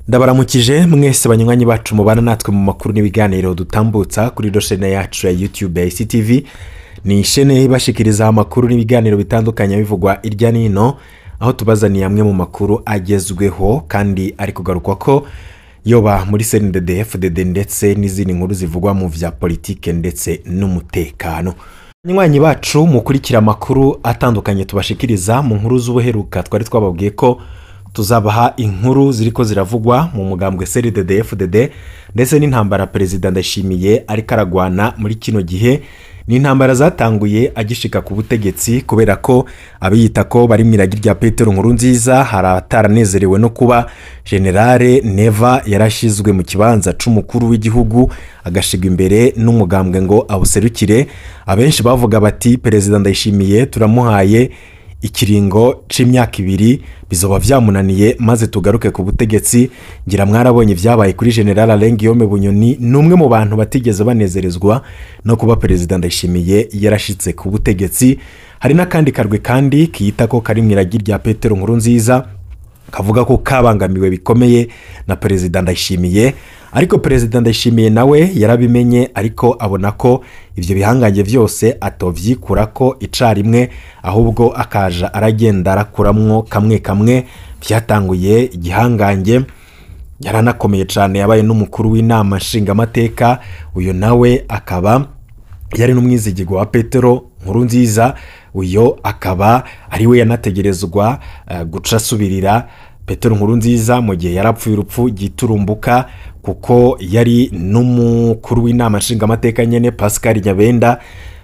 Ndabaramukije mwese banywanyi bacu mubana natwe mu makuru n'ibiganiro dutambutsa kuri chaîne yacu ya YouTube ya ICTV. Ni chaîne ibashikiriza amakuru n'ibiganiro bitandukanye bivugwa irya nino, aho tubazaniye amwe mu makuru agezweho kandi ari kugarukwa ko yoba muri CNDD FDD ndetse n'izindi nkuru zivugwa mu vya politike ndetse n'umutekano. Banywanyi bacu mukurikira amakuru atandukanye tubashikiriza mu nkuru z'ubuheruka, twari twababwiye ko tuzabaha inkuru ziriko ziravugwa mu mugambwe CNDD FDD ndetse n'intambara Perezida Ndayishimiye ariko aragwana muri kino gihe. Ni intambara zatanguye agishika ku butegetsi kubera ko abiyita ko bari mu iragi rya Petero Nkurunziza hari abataranezerewe no kuba Generale Neva yarashizwe mu kibanza c'umukuru w'igihugu agashigwa imbere n'umugambwe ngo awuserukire. Abenshi bavuga bati Perezida Ndayishimiye turamuhaye ikiringo c'imyaka 2 bizoba vyamunaniye maze tugaruke ku butegetsi. Ngira mwarabonye vyabaye kuri General Alain Guillaume Bunyoni, numwe mu bantu batigeze banezerezwa no kuba Perezida Ndayishimiye yarashitse ku butegetsi. Hari n'akandi karwe kandi kiyita ko kari mu iragi rya Petero Nkurunziza, kavuga ko kabangamiwe bikomeye na Perezida Ndayishimiye, ariko Perezida Ndayishimiye nawe yarabimenye, ariko abona ko ivyo bihangange vyose atovyikura ko icarimwe, ahubwo akaja aragenda arakuramwo kamwe kamwe. Vyatanguye igihangange yaranakomeye cane, yabaye n'umukuru w'inama nshingamateka, uyo nawe akaba yari n'umwizigirwa wa Petero Nkurunziza, uyo akaba ari we yanategerezwa guca asubirira Petero Nkurunziza mu gihe yarapfuye urupfu giturumbuka, kuko yari n'umukuru w'inama nshingamateka nyene Pascal Nyabenda.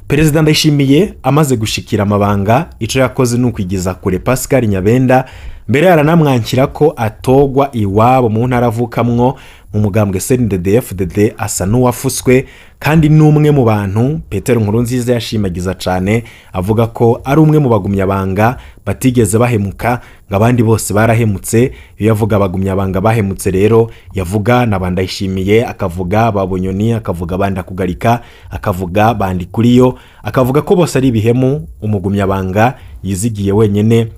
Perezida Ndayishimiye amaze gushikira amabanga, ico yakoze ni ukwigiza kure Pascal Nyabenda, mbere yaranamwankira ko atogwa iwabo mu ntara avukamwo mu mugambwe CNDD FDD, asa n'uwafuswe kandi n'umwe mu bantu Petero Nkurunziza yashimagiza cane, avuga ko ari umwe mu bagumyabanga batigeze bahemuka, ngo abandi bose barahemutse. Iyo yavuga abagumyabanga bahemutse rero yavuga na Bandayishimiye, akavuga ba Bunyoni, akavuga Bandakugarika, akavuga Bandikuriyo, akavuga ko bose ari ibihemu. Umugumyabanga yizigiye wenyene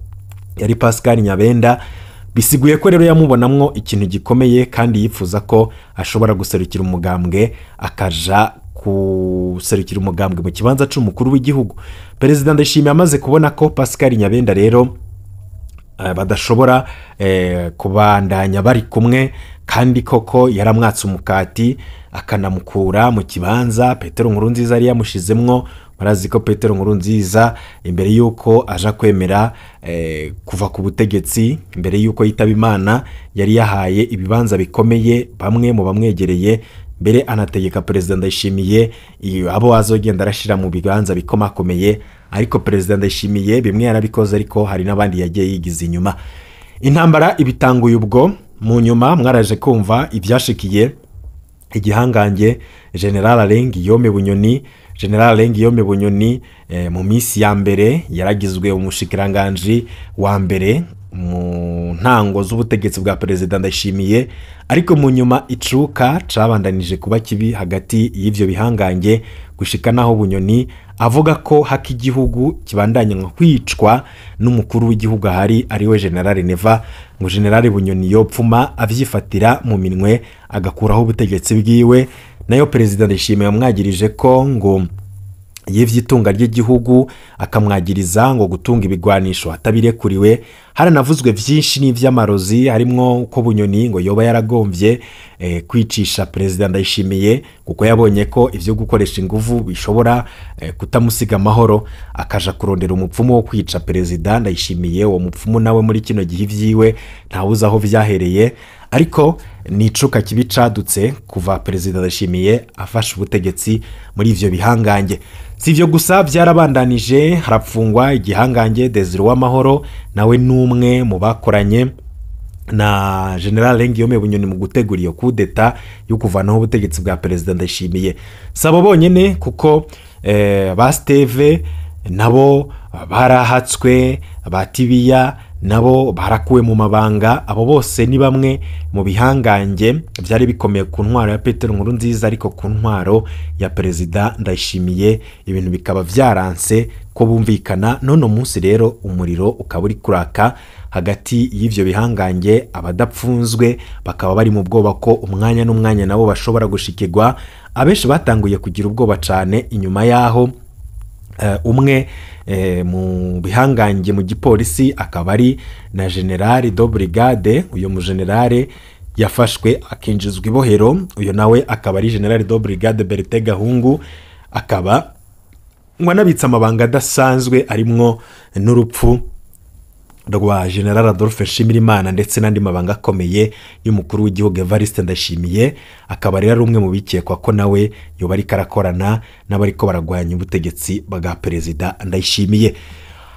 yari Pascal Nyabenda. Bisiguye ko rero yamubonamwo ikintu gikomeye kandi yifuza ko ashobora guserukira umugambwe, akaja kuserukira umugambwe mu kibanza c'umukuru w'igihugu. Perezida Ndayishimiye amaze kubona ko Pascal Nyabenda rero badashobora kubandanya bari kumwe, kandi koko yaramwatse umukati akanamukura mu kibanza Petero Nkurunziza yari yamushizemwo. Murazi ko Petero Nkurunziza imbere yuko aja kwemera kuva ku butegetsi, imbere yuko yitaba Imana, yari yahaye ibibanza bikomeye bamwe mu bamwegereye, mbere anategeka Perezida Ndayishimiye abo azogenda arashira mu bibanza bikomakomeye. Ariko Perezida Ndayishimiye bimwe yarabikoze, ariko hari n'abandi yagiye yigiza inyuma. Intambara ibitanguye ubwo mu nyuma mwaraje kumva ivyashikiye igihangange General Alain Guillaume Bunyoni. General Alain Guillaume Bunyoni mu minsi ya mbere yaragizwe umushikiranganji wa mbere mu ntango z'ubutegetsi bwa Perezida Ndayishimiye, ariko mu nyuma icuka cabandanije kuba kibi hagati y'ivyo bihangange gushika naho Bunyoni avuga ko haki igihugu kibandanya kwicwa n'umukuru w'igihugu ahari ari we General Neva, ngo General Bunyoni yopfuma avyifatira mu minwe agakuraho ubutegetsi bwiwe. Nayo Perezida Ndayishimiye yamwagirije ko ngo yivye itunga ry'igihugu, akamwagiriza ngo gutunga ibigwanisho atabirekuriwe. Haranavuzwe vyinshi n'ivy'amarozi, harimwo ko Bunyoni ngo yoba yaragomvye kwicisha Perezida Ndayishimiye, kuko yabonye ko ivyo gukoresha inguvu bishobora kutamusiga amahoro, akaja kurondera umupfumu wo kwica Perezida Ndayishimiye. Uwo mupfumu nawe muri kino gihe ivyiwe ntawuzi aho vyahereye, ariko ni icuka kibi cadutse kuva Perezida Ndayishimiye afashe ubutegetsi muri ivyo bihangange. Si ivyo gusa, vyarabandanije harapfungwa igihangange Desire Uwamahoro, nawe n'umwe mu bakoranye na General Alain Guillaume Bunyoni mu gutegura iyo coup d'etat yo kuvanaho ubutegetsi bwa Perezida Ndayishimiye. Sabo bonyene, kuko ba Steve nabo barahatswe, ba Tibiya nabo barakuwe mu mabanga. Abo bose ni bamwe mu bihangange byari bikomeye ku ntwaro ya Petero Nkurunziza, ariko ku ntwaro ya Perezida Ndayishimiye ibintu bikaba byaranse ko bumvikana. None munsi rero umuriro ukaba uri kuraka hagati y'ivyo bihangange, abadapfunzwe bakaba bari mu bwoba ko umwanya n'umwanya nabo bashobora gushikirwa. Abenshi batanguye kugira ubwoba cane inyuma yaho umwe mu bihangange mu gipolisi akaba ari na General de Brigade, uyo mu general yafashwe akinjizwa ibohero, uyo nawe akaba ari General de Brigade Bertin Gahungu, akaba ngo anabitse amabanga adasanzwe arimwo n'urupfu rwa General Adolphe Nshimirimana ndetse n'andi mabanga akomeye y'umukuru w'igihugu Evariste Ndayishimiye. Akaba rero ari umwe mu bikekwa ko nawe yoba ariko arakorana n'abariko baragwanya ubutegetsi bwa Perezida Ndayishimiye.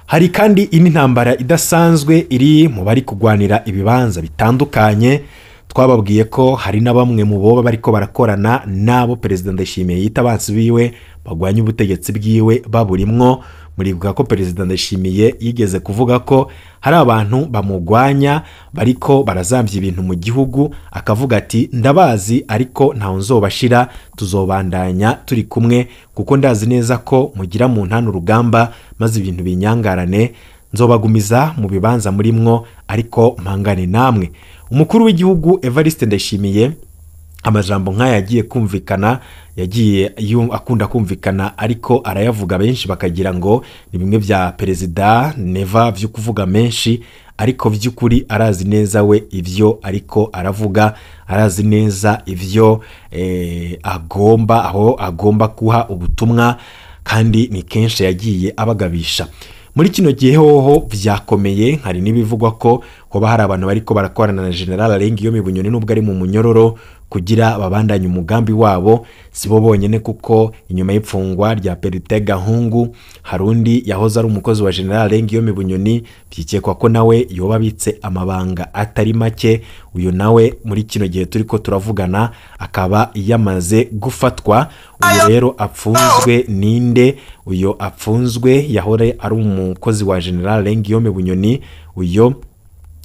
Hari kandi indi ntambara idasanzwe iri mu bari kugwanira ibibanza bitandukanye. Twababwiye ko hari na bamwe mu boba bariko barakorana nabo Perezida Ndayishimiye yita abansi biwe bagwanya ubutegetsi bwiwe baburimwo. Muribuka ko Perezida Ndayishimiye yigeze kuvuga ko hari abantu bamugwanya bariko barazambya ibintu mu gihugu, akavuga ati ndabazi ariko ntawe nzobashira, tuzobandanya turi kumwe kuko ndazi neza ko mugira mu ntano urugamba maze ibintu binyangarane, nzobagumiza mu bibanza murimwo ariko mpangane namwe. Umukuru w'igihugu Evariste Ndayishimiye amajambo nk'aya yagiye kumvikana, yagiye akunda kumvikana ariko arayavuga benshi bakagira ngo ni bimwe bya Perezida Neva vyo kuvuga menshi, ariko vy'ukuri arazi neza we ivyo ariko aravuga, arazi neza ivyo agomba, aho agomba kuha ubutumwa, kandi ni kenshi yagiye abagabisha. Muri kino gihe hoho vyakomeye, hari n'ibivugwa ko hoba hari abantu bariko barakorana na General Alain Bunyoni nubwo ari mu munyororo kugira babandanye umugambi wabo. Sibo bonyene kuko inyuma y'ipfungwa rya Bertin Gahungu harundi yahoze ari umukozi wa General Alain Bunyoni, byikekwa ko nawe yoba abitse amabanga atari make. Uyu nawe muri kino gihe turiko turavugana akaba yamaze gufatwa. Uyu rero apfunzwe ninde? Uyo apfunzwe yahore ari umukozi wa General Alain Bunyoni, uyo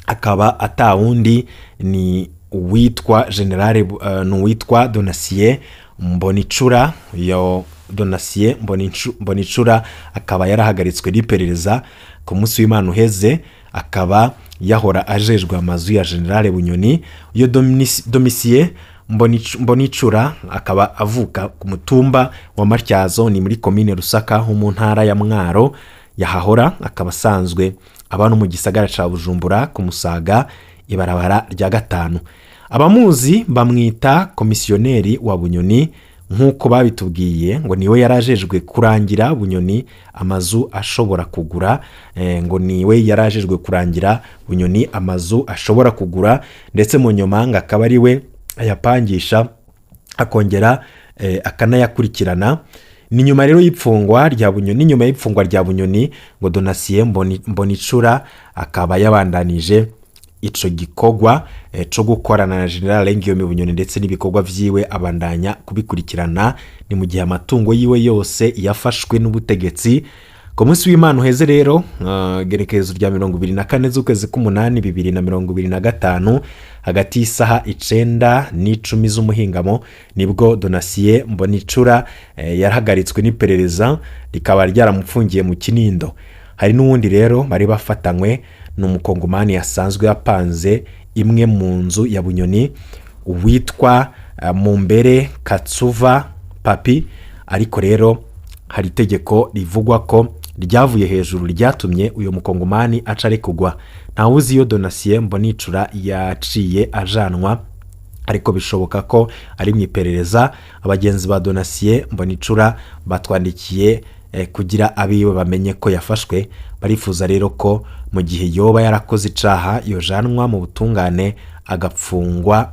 akaba atawundi ni uwitwa General n'uwitwa Donatien Mbonicura. Uyo Donatien Mbonicura akaba yarahagaritswe n'iperereza ku munsi w'Imana uheze, akaba yahora ajejwe amazu ya General Bunyoni. Uyo Domitien Mbonicura akaba avuka ku mutumba wa Matyazo, ni muri komine Rusaka ho mu ntara ya Mwaro yahahora, akaba asanzwe abantu mu gisagara ca Bujumbura ku Musaga ibarabara rya 5. Abamuzi bamwita komisioneri wa Bunyoni nk'uko babitubwiye, ngo niwe yarajejwe kurangira Bunyoni amazu ashobora kugura, ngo niwe yarajejwe kurangira Bunyoni amazu ashobora kugura, ndetse mu nyuma ngo akaba ari we ayapangisha akongera akanayakurikirana. Ni nyuma rero y'ipfungwa rya Bunyoni, nyuma y'ipfungwa rya Bunyoni ngo Donatien Mbonicura akaba yabandanije ico gikorwa co gukorana na General Alain Bunyoni ndetse n'ibikorwa vyiwe abandanya kubikurikirana. Ni mu gihe amatungo yiwe yose yafashwe n'ubutegetsi. Ku munsi w'Imana uheze rero gerekezo rya 24 z'ukwezi k'umunani 2025 hagati y'isaha 9 n'icumi z'umuhingamo nibwo Donatien Mbonicura yarahagaritswe n'iperereza rikaba ryaramupfungiye mu Kinindo. Hari n'uwundi rero bari bafatanywe n'umukongomani yasanzwe yapanze imwe mu nzu ya Bunyoni witwa Mumbere Katsuva Papi, ariko rero hari itegeko rivugwa ko ryavuye hejuru ryatumye uyo mukongomani aca arekugwa. Ntawuzi iyo Donatien Mbonicura yaciye ajanwa, ariko bishoboka ko ari mu iperereza. Abagenzi ba Donatien Mbonicura batwandikiye kugira abiwe bamenye ko yafashwe, barifuza rero ko mu gihe yoba yarakoze icaha yojanwa mu butungane agapfungwa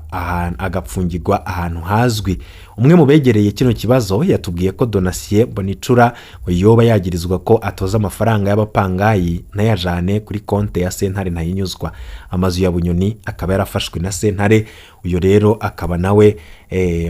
agapfungirwa ahantu hazwi. Umwe mu begereye kino kibazo yatubwiye ko Donatien Mbonicura yoba yagirizwa ko atoza amafaranga y'abapangayi ntayajane kuri konte ya sentare ntayinyuzwa. Amazu ya Bunyoni akaba yarafashwe na sentare. Uyo rero akaba nawe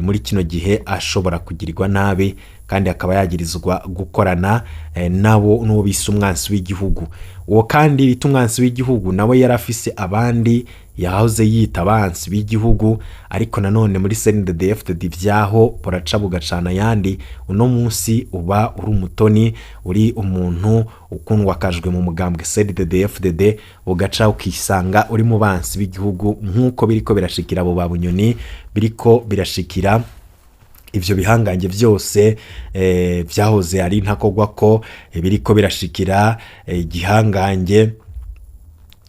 muri kino gihe ashobora kugirirwa nabi kandi akaba yagirizwa gukorana nabo n'uwo bise umwansi w'igihugu. Uwo kandi bita umwansi w'igihugu nawe yarafise abandi yahoze yita abansi b'igihugu, ariko nanone muri CNDD-FDD vyaho buraca bugacana yandi. Uno munsi uba uri umutoni, uri umuntu ukundwa kajwe mu mugambwe CNDD-FDD, ugaca ukisanga uri mu bansi b'igihugu nkuko biriko birashikira abo ba Bunyoni, biriko birashikira ivyo bihangange vyose vyahoze ari ntakogwa ko biriko birashikira igihangange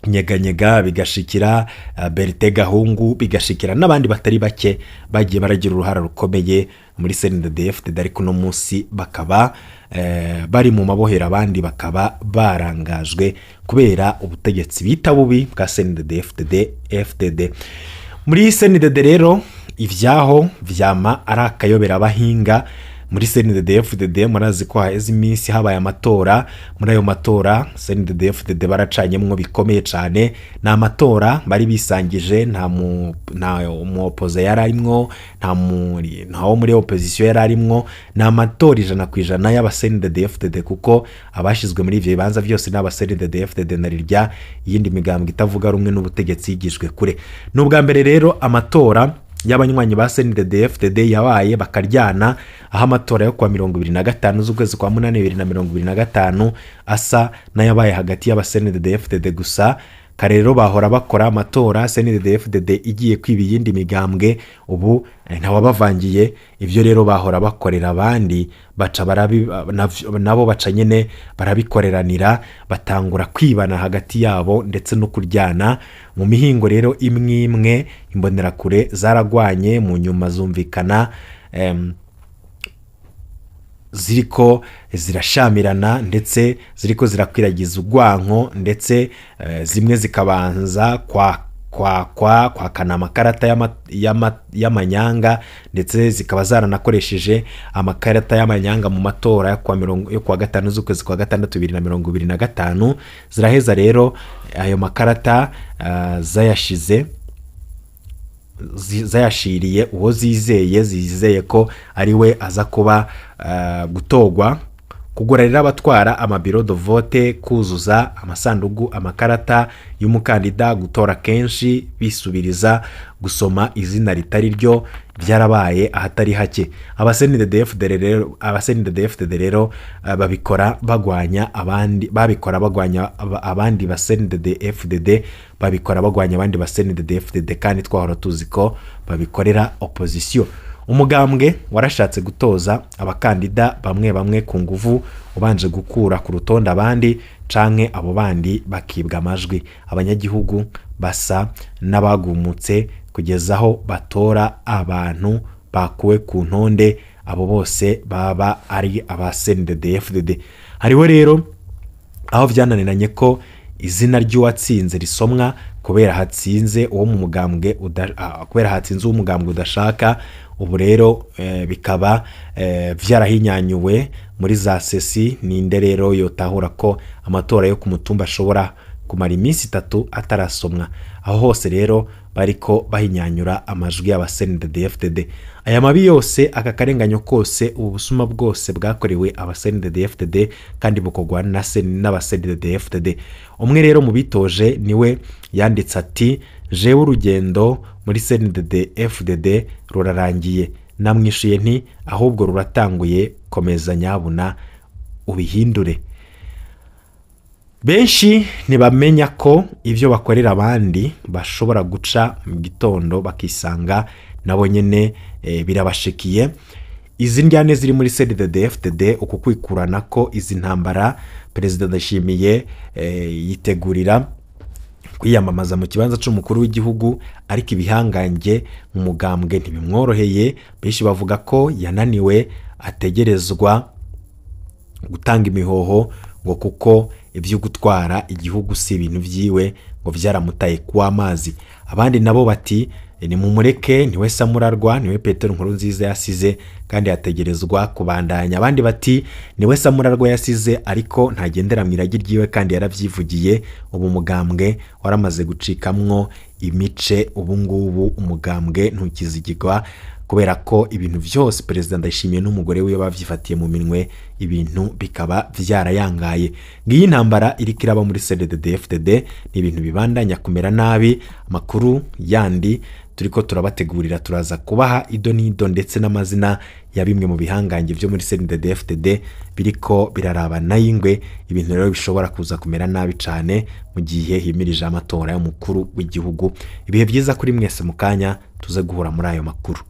Nyeganyega, bigashikira Bertin Gahungu, bigashikira n'abandi batari bake bagiye baragira uruhara rukomeye muri CNDD-FDD, ariko no munsi bakaba bari mu mabohero, abandi bakaba barangajwe kubera ubutegetsi bita bubi bwa CNDD-FDD FDD. Muri CNDD rero ivyaho vyama ari akayobera abahinga. Muri CNDD-FDD murazi ko haheze iminsi habaye amatora. Muri ayo matora CNDD-FDD baracanyemwo bikomeye cane. Ni amatora bari bisangije, nta mu opoze yari arimwo, nta wo muri opposition yari arimwo. Ni amatora 100% y'aba CNDD-FDD, kuko abashizwe muri ivyo bibanza vyose n'aba CNDD-FDD na rirya iyindi migambwe itavuga rumwe n'ubutegetsi yigijwe kure. Ni ubwa mbere rero amatora y'abanywanyi ba CNDD-FDD yabaye bakaryana, aho amatora yo kuwa 25 z'ukwezi kwa 8 2025 asa n'ayabaye hagati y'aba CNDD-FDD gusa. Kare rero bahora bakora amatora CNDD-FDD igiye kwiba iyindi migambwe, ubu ntawabavangiye. Ivyo rero bahora bakorera abandi baca nabo baca nyene barabikoreranira, batangura kwibana hagati yabo ndetse no kuryana mu mihingo. Rero imwe imwe imbonerakure zaragwanye, mu nyuma zumvikana ziriko zirashamirana ndetse ziriko zirakwiragiza urwanko, ndetse zimwe zikabanza kwa kwa kwa kwakana amakarata y'amanyanga, ndetse zikaba zaranakoresheje amakarata y'amanyanga mu matora yo kuwa 5 z'ukwezi kwa 6 2025. Ziraheza rero ayo makarata zayashize zayashiriye uwo zizeye ko ari we aza kuba gutogwa. Kugura rero abatwara amabiro de vote, kuzuza amasandugu amakarata y'umukandida, gutora kenshi bisubiriza, gusoma izina ritari ryo, byarabaye ahatari hake. Aba CNDD-FDD rero babikora bagwanya abandi, babikora bagwanya abandi ba CNDD-FDD, babikora bagwanya abandi ba CNDD-FDD, kandi twahora tuzi ko babikorera opposition. Umugambwe warashatse gutoza abakandida bamwe bamwe ku nguvu, ubanje gukura ku rutonde abandi canke abo bandi bakibwa amajwi. Abanyagihugu basa n'abagumutse kugeza aho batora abantu bakuwe ku ntonde, abo bose baba ari aba CNDD-FDD. Hariho rero aho vyananiranye ko izina ry'uwatsinze risomwa kubera hatsinze uwo mu mugambwe kubera hatsinze uwo mugambwe udashaka. Ubu rero bikaba vyarahinyanyuwe muri za sesi. Ninde rero yotahura ko amatora yo ku mutumba ashobora kumara iminsi 3 atarasomwa? Aho hose rero bariko bahinyanyura amajwi y'aba CNDD-FDD. Aya mabi yose, aka karenganyo kose, ubu busuma bwose bwakorewe aba CNDD-FDD kandi bukorwa n'aba CNDD-FDD. Umwe rero mu bitoje niwe yanditse ati: jewe urugendo muri CNDD-FDD rurarangiye. Namwishuye nti ahubwo ruratanguye, komeza nyabuna ubihindure. Benshi ntibamenya ko ivyo bakorera abandi bashobora guca mu gitondo bakisanga nabo nyene birabashikiye. Izi ndyane ziri muri CNDD-FDD, uku kwikurana ko izi ntambara, Perezida Ndayishimiye yitegurira kwiyamamaza mu kibanza c'umukuru w'igihugu, ariko ibihangange mu mugambwe ntibimworoheye. Benshi bavuga ko yananiwe, ategerezwa gutanga imihoho ngo kuko ivyo gutwara igihugu si ibintu vyiwe, ngo vyaramutaye kuwa amazi. Abandi nabo bati ni mumureke, niwe Samurarwa, niwe Petero Nkurunziza yasize kandi yategerezwa kubandanya. Abandi bati niwe Samurarwa yasize ariko ntagendera mu iragi ryiwe kandi yaravyivugiye. Ubu mugambwe waramaze gucikamwo imice, ubu ngubu umugambwe ntukizigirwa. Kubera ko ibintu byose Perezida Ndayishimiye n'umugore we bavyifatiye mu minwe, ibintu bikaba vyarayangaye. Ngiyi intambara iriko iraba muri CNDD-FDD, ni ibintu bibandanya kumera nabi. Amakuru yandi turiko turabategurira, turaza kubaha ido n'ido ndetse n'amazina ya bimwe mu bihangange byo muri CNDD-FDD biriko birarabana y'ingwe. Ibintu rero bishobora kuza kumera nabi cane mu gihe himirije amatora y'umukuru w'igihugu. Ibihe byiza kuri mwese, mu kanya tuze guhura muri ayo makuru.